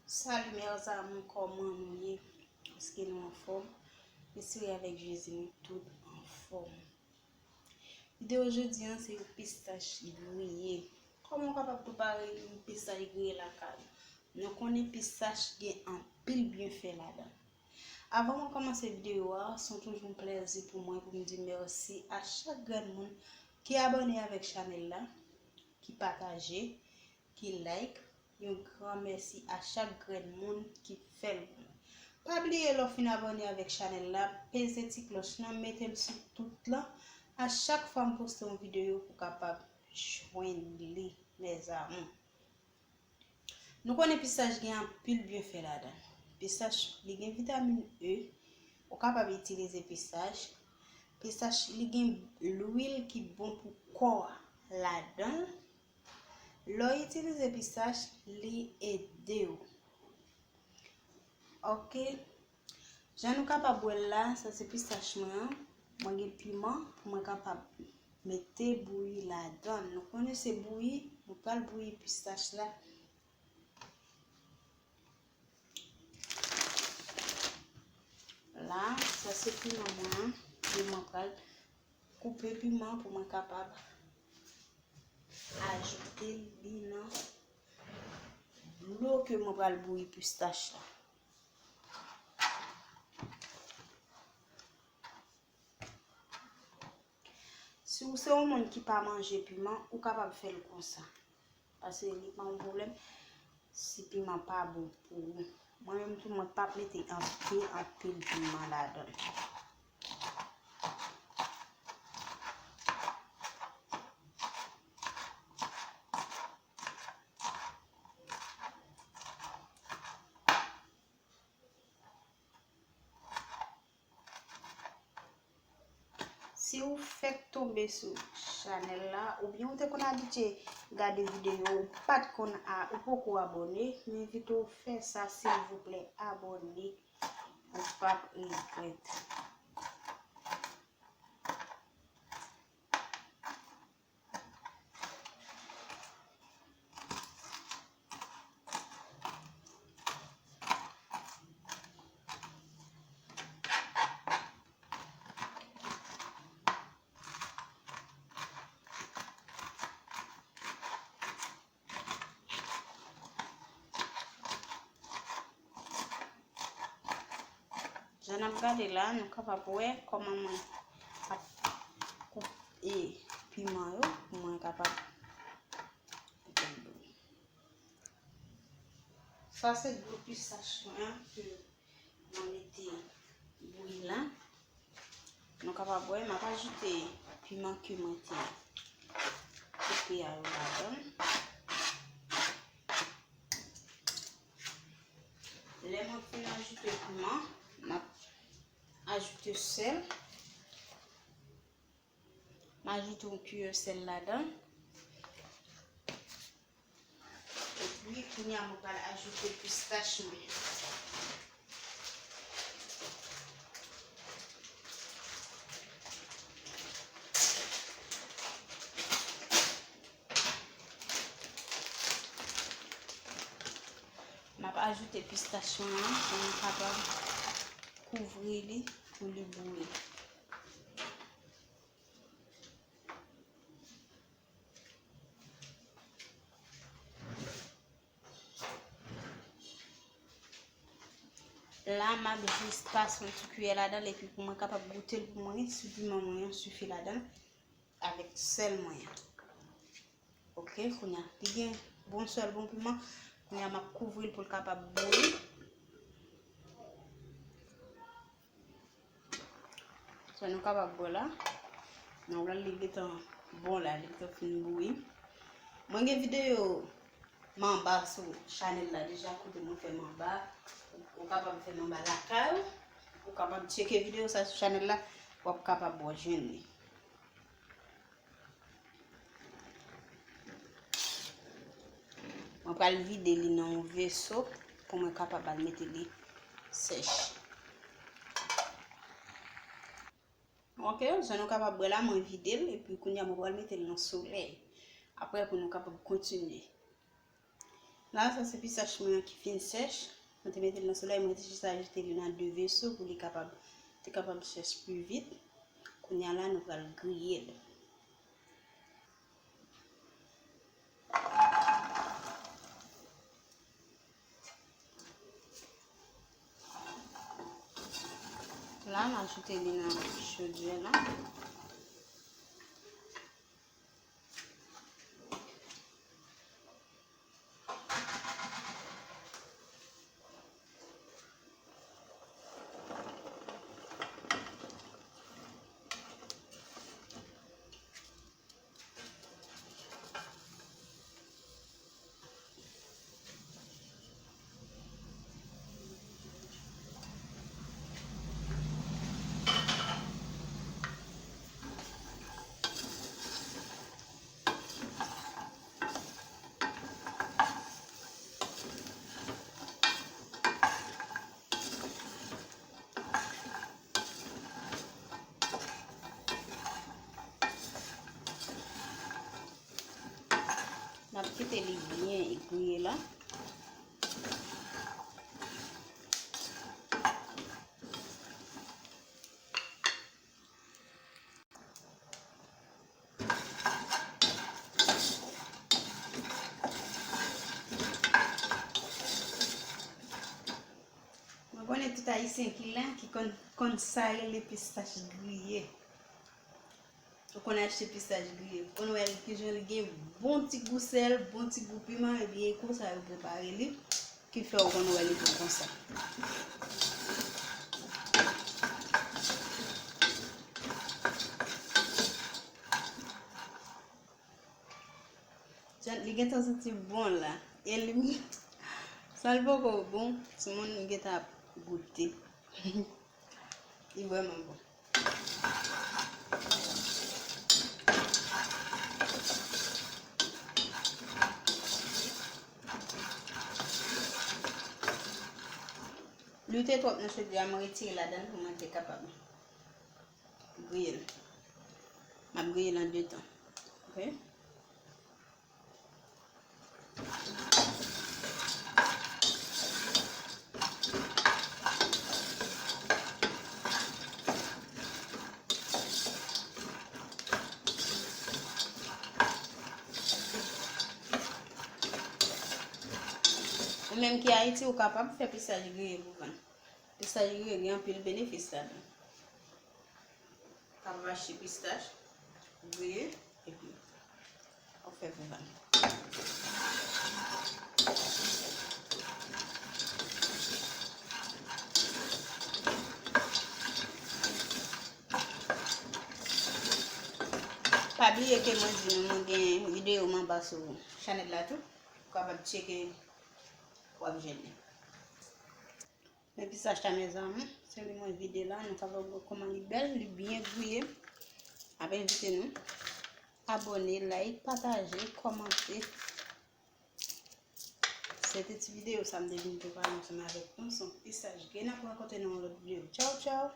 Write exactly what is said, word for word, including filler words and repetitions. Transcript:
Salut mes amours, kòman nou ye? Èske nou anfòm? M espere avèk Jezi nou tout anfòm. Videyo jodi an se yon pistach griye. Kòman w kapab prepare yon pistach griye lakay ou? Nou konnen pistach gen anpil byenfè ladan. Avan mwen kòmanse videyo a, se toujou yon plèzi pou mwen pou m di mèsi a chak grenn moun ki abòne avèk chanèl la, ki pataje, ki like. Yon gran mèsi a chak grenn moun ki fè l pou mwen. Pa bliye lè w fin abòne avèk chanèl la, peze ti klòch lan, mete l sou tout lan. A chak fwa m poste yon videyo pou w kapab jwenn li, mes amours. Nou konnen pistach gen anpil byenfè ladan. Pistach, li gen vitamin E. Ou kapab itilize pistach. Pistach, li gen lwil ki bon pou kò a ladan l. Lè w itilize pistach, li ede w. Ok. Jan nou kapab wè l la, sa se pistach mwen an. Mwen gen piman pou mwen kapab mete bouyi ladan l. Nou konnen se bouyi, nou pral bouyi pistach la. La, sa se piman mwen an. E mwen pral koupe piman pou mwen kapab ajoute li nan dlo ke mwen pral bouyi pistach la. Si w se yon moun ki pa manje piman, ou kapab fè l konsa. Paske li pa yon pwoblèm si piman pa bon pou ou. Mwen menm tou, mwen p ap mete anpil, anpil piman ladan l. Si w fèk tonbe sou chanèl la, oubyen ou te konn abitye gade videyo, ou pa t konn a, ou poko abòne, m envite w fè sa, silvouplè, abòne, ou p ap regrèt. Jan n ap gade la, nou kapab wè kòman mwen ap koupe piman yo pou mwen kapab. Sa se dlo pistach mwen an ke mwen mete bouyi la. Nou kapab wè, m ap ajoute piman ke mwen te koupe a yo ladan l. Lè mwen fin ajoute piman, m ap ajoute sèl. M ajoute yon kiyè sèl ladan. Epi, kounye a, mwen pral ajoute pistach mwen. M ap ajoute pistach mwen an pou mwen kapab kouvri li pou li bouyi. La, m ap jis pase yon ti kiyè ladan l epi pou mwen kapab goute l pou mwen si piman mwen an sifi ladan l avèk sèl mwen an. Ok, kounye a, li gen bon sèl, bon piman. Kounye a, m ap kouvri l pou l kapab bouyi. Sa nou kapab wè la. Nan wè li gentan bon la, li gentan fin bouyi. Mwen gen videyo manba sou chanèl la deja, kote mwen fè manba. Ou kapab fè manba lakay ou. Ou kapab tcheke videyo sa sou chanèl la, w ap kapab wè jwenn li. Mwen pral vide li nan yon veso pou mwen kapab al mete li sèche. Ok, jan nou kapab wè la, mwen vide l, epi kounye a mwen pral mete l nan solèy. Apre, pou nou kapab kontinye. La, sa se pistach mwen an ki fin sèch. Mwen te mete l nan solèy, mwen te jis ajoute li nan de veso pou li kapab, te kapab sèch pi vit. Kounye a la, nou pral griye l. La, m ajoute li nan chodyè la. N ap kite li byen griye la. Mwen konnen tout Ayisyen ki la, ki konn, konn sa rele pistach griye. Ou konn achte pistach griye. Ou konn wè l kijan li gen bon ti gou sèl, bon ti gou piman, ebyen, e konsa yo prepare li, ki fè ou konn wè li bon konsa. Jan, li gentan santi bon la. E li, san l poko bon, timoun gentan ap goute. Li vrèman bon. Lwil te twòp nan chodyè a, mwen retire ladan l pou mwen te kapab griye l. M ap griye l an de tan. Oke? Ou menm ki Ayiti, ou kapab fè pistach griye pou vann. Pistach griye gen anpil benefis ladan. Ka mache pistach, griye, epi w ap fè pou vann. Pa bliye ke mwen di nou, mwen gen videyo m anba sou chanèl la tou. Ou kapab tcheke, w ap jwenn li. Men pistach la, mes amours, se li mwen vide la. Nou kapab wè kòman li bèl, li byen griye. M ap envite nou abòne, like, pataje, kòmante. Se te ti videyo sa m te vin prepare ansanm avèk nou. Se yon pistach griye. N ap rankontre nan yon lòt videyo. Tchaw, tchaw!